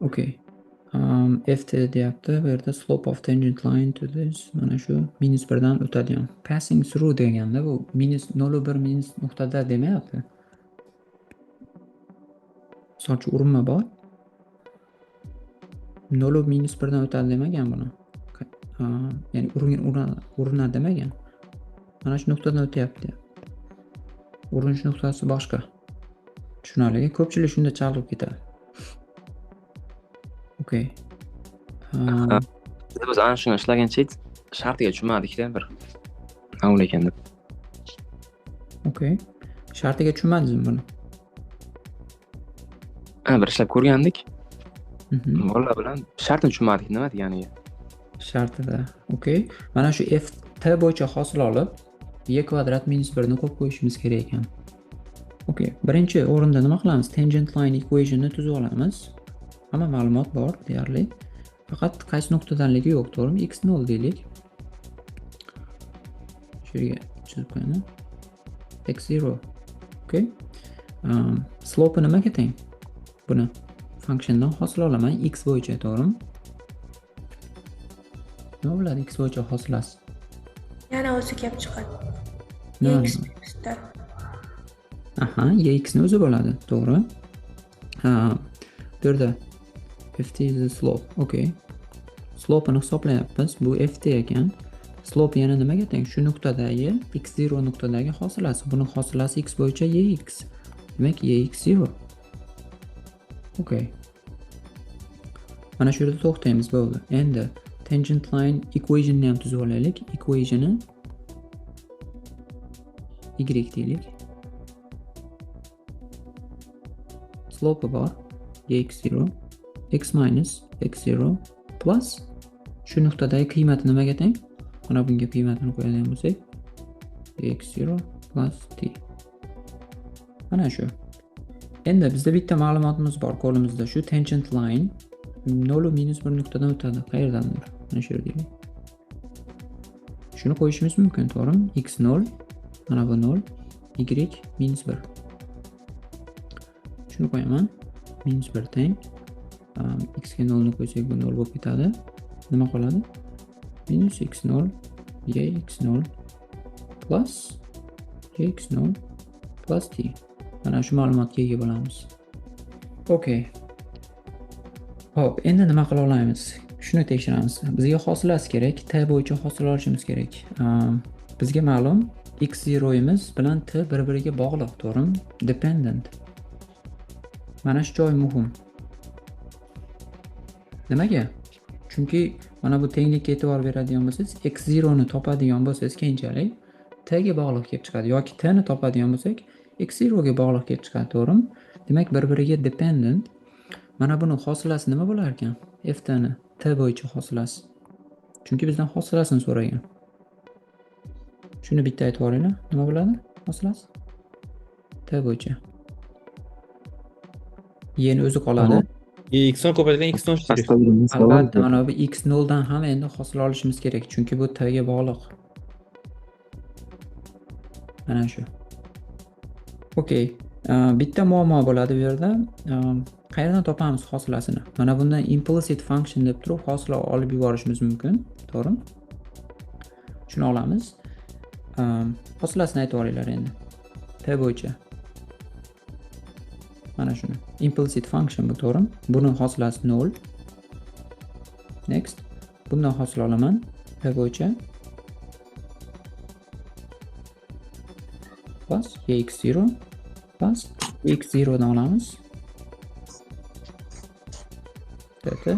Okey. Ft deyapti. Bu yerda slope of tangent line to this mana shu -1 dan o'tadigan. Passing through deganda bu -0.1 minus nuqtada demayapti. Misol uchun urinma bor. 0 -1 dan o'tadi demagan buni. Ya'ni urinadi demagan. Mana shu nuqtadan o'tyapti. Urinish nuqtasi boshqa. Tushunarli. Ko'pchilik shunda chalg'ib ketadi. Okey. Biz ana shuni ishlagancha shartiga tushunmadikda bir. Nima ekan deb. Okey. Shartiga tushunmadingizmi buni? Ha, bir ishlab ko'rgandik. Bolalar bilan shartini tushunmadik, nima deganiga. Shartida. Okey. Mana shu f t bo'yicha hosil olib, y kvadrat minus 1 ni qo'yib qo'yishimiz kerak ekan. Okey. Birinchi o'rinda nima qilamiz? Tangent line equationni tuzib olamiz. Hamma ma'lumot bor deyarli. Faqat qaysi nuqtadanligi yo'q, to'g'rimi? X nol deylik. Shu yerga chizib qo'yaman. X zero. Okey. Slope nimaga teng? Buni functiondan hosil olaman x bo'yicha, to'g'rimi? Nima bo'ladi x bo'yicha hosilasi? Yana o'zi kelib chiqadi. Nima? X ta. Aha, y x ni o'zi bo'ladi, to'g'ri. Ha, bu yerda ft is the slope. Okey. Slope'ini hisoblayapmiz. Bu ft ekan. Slope yana nimaga teng? Shu nuqtadagi x0 nuqtadagi hosilasi. Buni hosilasi x bo'yicha yx. Demak, yx0. Okey. Mana shu yerda to'xtaymiz, bo'ldi. Endi tangent line equationni ham tuzib olaylik. Equationni y deylik. Slope bor. Yx0 x minus x0 plus shu nuqtadagi qiymati nimaga teng? Mana bunga qiymatini qo'yadigan bo'lsak, x0 plus t. Mana shu. Endi bizda bitta ma'lumotimiz bor qo'limizda. Shu tangent line 0 minus 1 nuqtadan o'tadi. Qayerdandir? Mana shu yerga. Shuni qo'yishimiz mumkin, to'g'rimi? X 0, mana bu 0, y minus 1. Shuni qo'yaman. Minus 1 teng. X ga 0 ni qo'ysak bu 0 bo'lib ketadi. Nima qoladi? Minus x 0, y x 0 plus y x 0 plus t. Mana shu ma'lumotga ega bo'lamiz. Okey. Xo'p, endi nima qila olamiz? Shuni tekshiramiz. Bizga hosilasi kerak, t bo'yicha hosil olishimiz kerak. Bizga ma'lum x zeroimiz bilan t bir-biriga bog'liq, to'g'rimi? Dependent. Mana shu joy muhim. Nimaga? Chunki mana bu tenglikka e'tibor beradigan bo'lsangiz, x zero ni topadigan bo'lsangiz keyinchalik t ga bog'liq kelib chiqadi yoki t ni topadigan bo'lsak x zero ga bog'liq kelib chiqadi, to'g'rimi? Demak, bir-biriga dependent. Mana buni hosilasi nima bo'lar ekan? F t ni t bo'yicha hosilasi. Chunki bizdan hosilasini so'ragan. Shuni bitta aytib yuboringlar. Nima bo'ladi hosilasi? T bo'yicha. Y ni o'zi qoladi. X nol ko'paytirilgan x nol shtrix. Albatta, mana bu x noldan ham endi hosil olishimiz kerak, chunki bu t ga bog'liq. Mana shu. Okey. Bitta muammo bo'ladi bu yerda. Qayerdan topamiz hosilasini? Mana bundan implicit function deb turib hosil olib yuborishimiz mumkin, to'g'rimi? Shuni olamiz. Hosilasini aytib yuboringlar endi. T bo'yicha. Mana shuni. Implicit function bu, to'g'rimi? Buni hosilasi 0. Next. Bundan hosil olaman T bo'yicha. Plus x0 plus x0 dan olamiz. T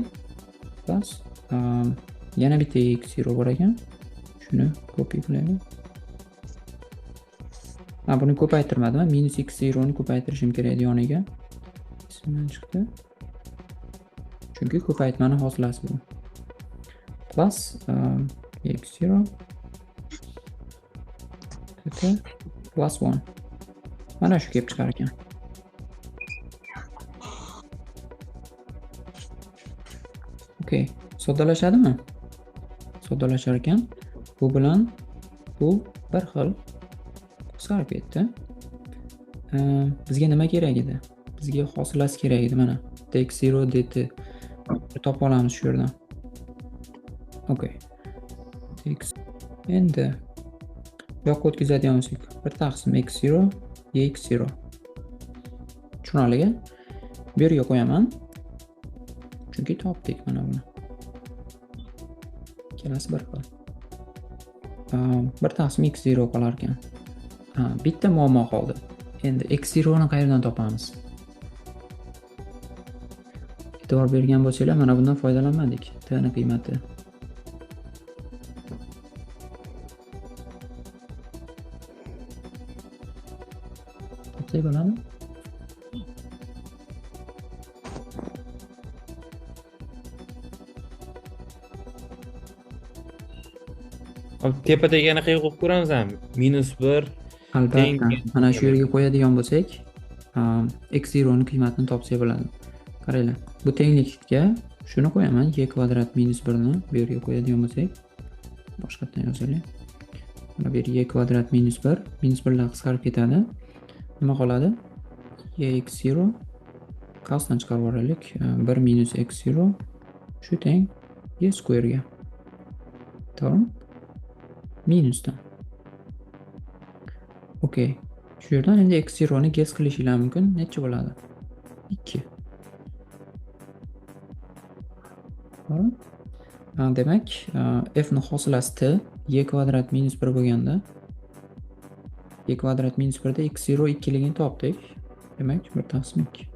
plus yana bitta x0 bor ekan. Shuni copy qilaylik. Ha, buni ko'paytirmadim. Minus x0 ni ko'paytirishim kerak edi yoniga. Esimdan chiqdi. Chunki ko'paytmani hosilasi bu. Plus x0 t plus 1. Mana shu kelib chiqar ekan. Okey, soddalashadimi? Soddalashar ekan. Bu bilan bu bir xil qisqarib ketdi. Bizga nima kerak edi? Bizga hosilasi kerak edi mana. X0 dt. Topa olamiz shu yerdan. Okey. X. Endi bu yoqqa o'tkazadigan bo'lsak, 1 taqsim x0 y0. Tushunarli-a? Bu yerga qo'yaman. Chunki topdik mana buni. Ikkalasi bir xil. 1 taqsim x0 qolar ekan. Bitta muammo qoldi. Endi x0 ni qayerdan topamiz? E'tibor bergan bo'lsanglar, mana bundan foydalanmadik. T ni qiymati. Topsak bo'ladimi? Tepadagi anaqa qo'yib ko'ramiz ham. -1 albatta. Mana shu yerga qo'yadigan bo'lsak, x0 ni qiymatini topsak bo'ladi. Qaranglar, bu tenglikka shuni qo'yaman, y kvadrat -1 ni bu yerga qo'yadigan bo'lsak, boshqatdan yozaylik. Mana bu yerga y kvadrat -1, -1 lar qisqarib ketadi. Nima qoladi? Y x0 qavsdan chiqarib yuboraylik. 1 minus x0 shu teng y square ga. To'g'rimi? Minusdan. Okey. Shu yerdan endi x0 ni guess qilishinglar mumkin. Necha bo'ladi? 2. To'g'rimi? Demak, f ni hosilasi t y kvadrat -1 bo'lganda y kvadrat -1 da x0 ikkiligini topdik. Demak, 1 taqsim 2.